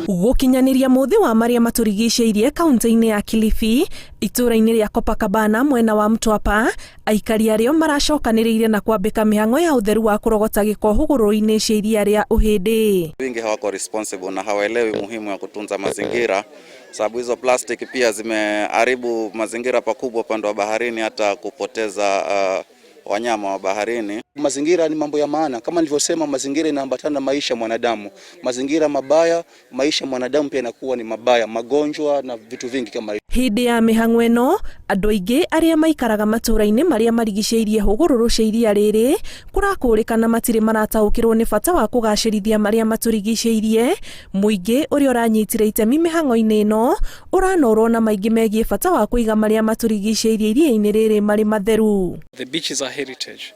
Gũkinyanĩria mũthĩ wa marĩa matũrigicĩirie kaunti-inĩ ya Kilifi, itũũra-inĩ rĩa Copacabana mwena wa Mtwapa, aikari arĩo maracokanĩrĩire na kwambĩka mĩhang'o ya ũtheru wa kũrogota gĩko hũgũrũrũ-inĩ cia iria rĩa Ũhĩndĩ. Wengi hawako responsible na hawaelewi muhimu ya kutunza mazingira, sababu hizo plastic pia zimeharibu mazingira pakubwa upande wa baharini, hata kupoteza wanyama wa baharini. Mazingira ni mambo ya maana, kama nilivyosema, mazingira inaambatana na maisha ya mwanadamu. Mazingira mabaya, maisha ya mwanadamu pia inakuwa ni mabaya, magonjwa na vitu vingi kama hivyo. Hĩndĩ ya mĩhang'o ĩno, andũ aingĩ arĩa maikaraga matũũra-inĩ marĩa marigicĩirie hũgũrũrũ cia iria rĩrĩ kũrakũrĩkana matirĩ marataũkĩrwo nĩ bata wa kũgacĩrithia marĩa matũrigicĩirie. Mũingĩ ũrĩa ũranyitire itemi mĩhang'o-inĩ ĩno ũranorwo na maingĩ megiĩ bata wa kũiga marĩa matũrigicĩirie iria-inĩ rĩrĩ marĩ matheru. The beach is a heritage.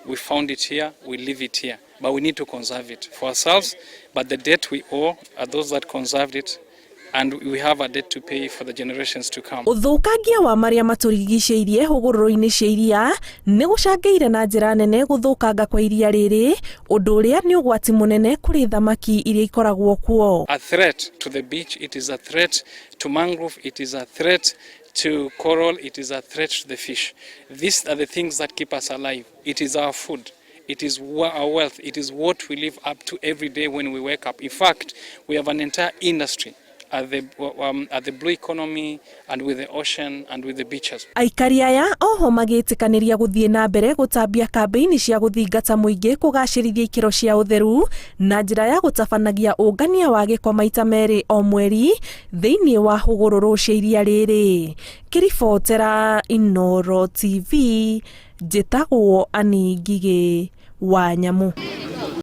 We found it here, we leave it here, but we need to conserve it for ourselves. But the debt we owe are those that conserved it, and we have a debt to pay for the generations to come. Ũthũkangia wa marĩa matũrigicĩirie hũgũrũrũ-inĩ cia iria nĩ gũcangĩire na njĩra nene gũthũkanga kwa iria rĩrĩ, ũndũ ũrĩa nĩ ũgwati mũnene kũrĩ thamaki iria ikoragwo kuo. A threat to the beach, it is a threat to mangrove, it is a threat to coral, it is a threat to the fish. These are the things that keep us alive. It is our food. It is our wealth. It is what we live up to every day when we wake up. In fact, we have an entire industry at the blue economy and with the ocean and with the beaches. Aikari aya oho magĩtĩkanĩria gũthiĩ na mbere gũtambia kambĩini cia gũthingata mũingĩ kũgacĩrithia ikĩro cia ũtheru na njĩra ya gũtabanagia ũngania wa gĩko maita merĩ o mweri thĩinĩ wa hũgũrũrũ cia iria rĩrĩ. Ngĩribotera Inooro TV, njĩtagwo Annie Ngigĩ wa Nyamu.